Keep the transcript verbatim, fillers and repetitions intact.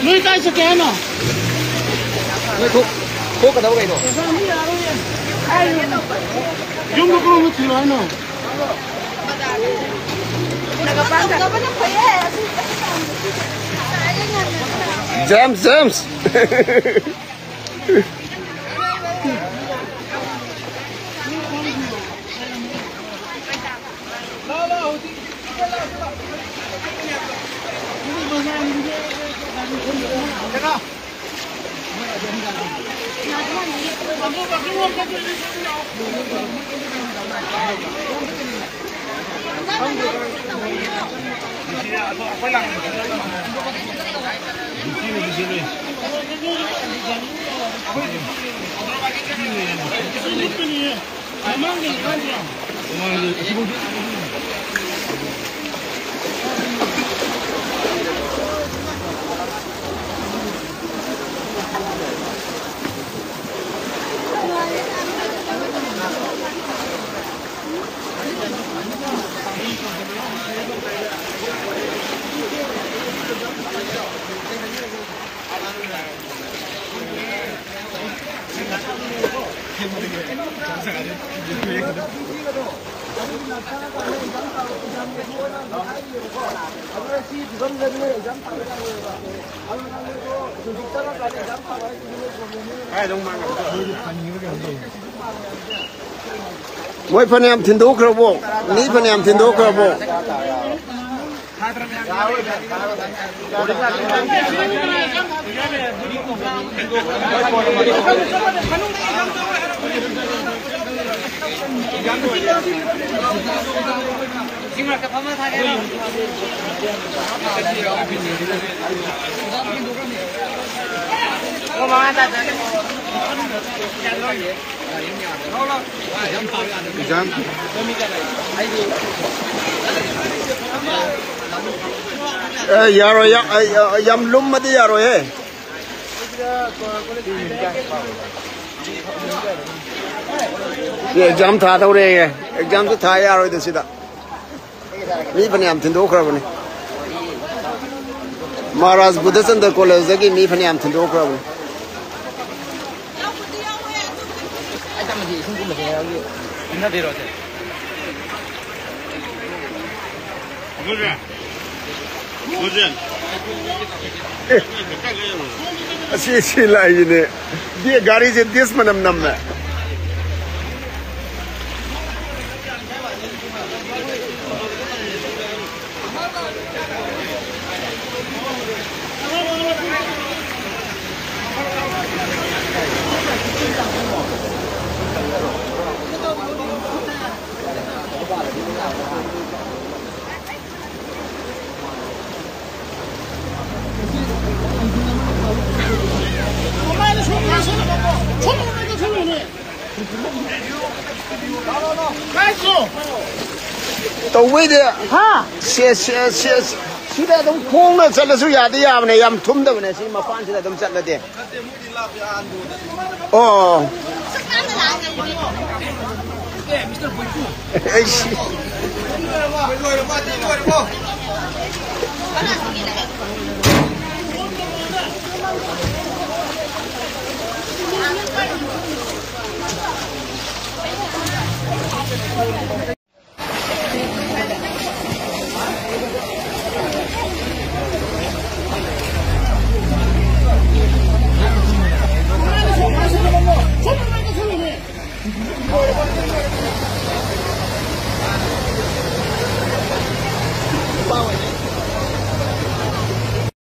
ꯅꯣꯏ ꯀꯥꯏ ꯆꯠꯀꯦ ꯍꯥꯏꯅꯣ? ꯅꯣꯏ ꯊꯣꯛ-, ꯊꯣꯛꯀꯗꯕ ꯀꯩꯅꯣ? ꯌꯨꯝꯗ ꯀꯔꯣꯝꯗ ꯊꯤꯜꯂꯣ ꯍꯥꯏꯅꯣ? James, James. ꯃꯣꯏ ꯐꯅꯌꯥꯝ ꯊꯤꯟꯗꯣꯛꯈ꯭ꯔꯕꯣ? ꯃꯤ ꯐꯅꯌꯥꯝ ꯊꯤꯟꯗꯣꯛꯈ꯭ꯔꯕꯣ? ꯑꯦ, ꯌꯥꯔꯣꯏ, ꯌꯥ-, ꯑ, ꯌꯥ-, ꯌꯥꯝ ꯂꯨꯝꯃꯗꯤ ꯌꯥꯔꯣꯏꯍꯦ꯫ ꯁꯤ ꯑꯦꯛꯖꯥꯝ ꯊꯥꯗꯧꯔꯦꯌꯦ꯫ ꯑꯦꯛꯖꯥꯝꯁꯨ ꯊꯥ ꯌꯥꯔꯣꯏꯗ ꯁꯤꯗ꯫ ꯃꯤ ꯐꯅꯌꯥꯝ ꯊꯤꯟꯗꯣꯛꯈ꯭ꯔꯕꯅꯤ꯫ ꯃꯍꯥꯔꯥꯖ ꯕꯨꯙꯆꯟꯗ꯭ꯔ ꯀꯣꯂꯦꯖꯇꯒꯤ ꯃꯤ ꯐꯅꯌꯥꯝ ꯊꯤꯟꯗꯣꯛꯈ꯭ꯔꯕꯅꯤ꯫ ꯑꯦ, ꯑꯁꯤ, ꯑꯁꯤ ꯂꯥꯛꯏꯅꯦ꯫ ꯗꯤ-, ꯒꯥꯔꯤꯁꯦ ꯗꯤꯁ ꯃꯅꯝ ꯅꯝꯃꯦ꯫ ꯇꯧꯕꯩꯗꯤ ꯍꯥ? ꯁꯦ, ꯁꯦ, ꯁꯦ, ꯁꯤꯗ ꯑꯗꯨꯝ ꯈꯣꯡꯅ ꯆꯠꯂꯁꯨ ꯌꯥꯗꯤ ꯌꯥꯕꯅꯦ, ꯌꯥꯝ ꯊꯨꯝꯗꯕꯅꯦ ꯁꯤ ꯃꯄꯥꯟꯁꯤꯗ ꯑꯗꯨꯝ ꯆꯠꯂꯗꯤ꯫ ꯑꯣ꯫ ꯑꯩꯁ꯫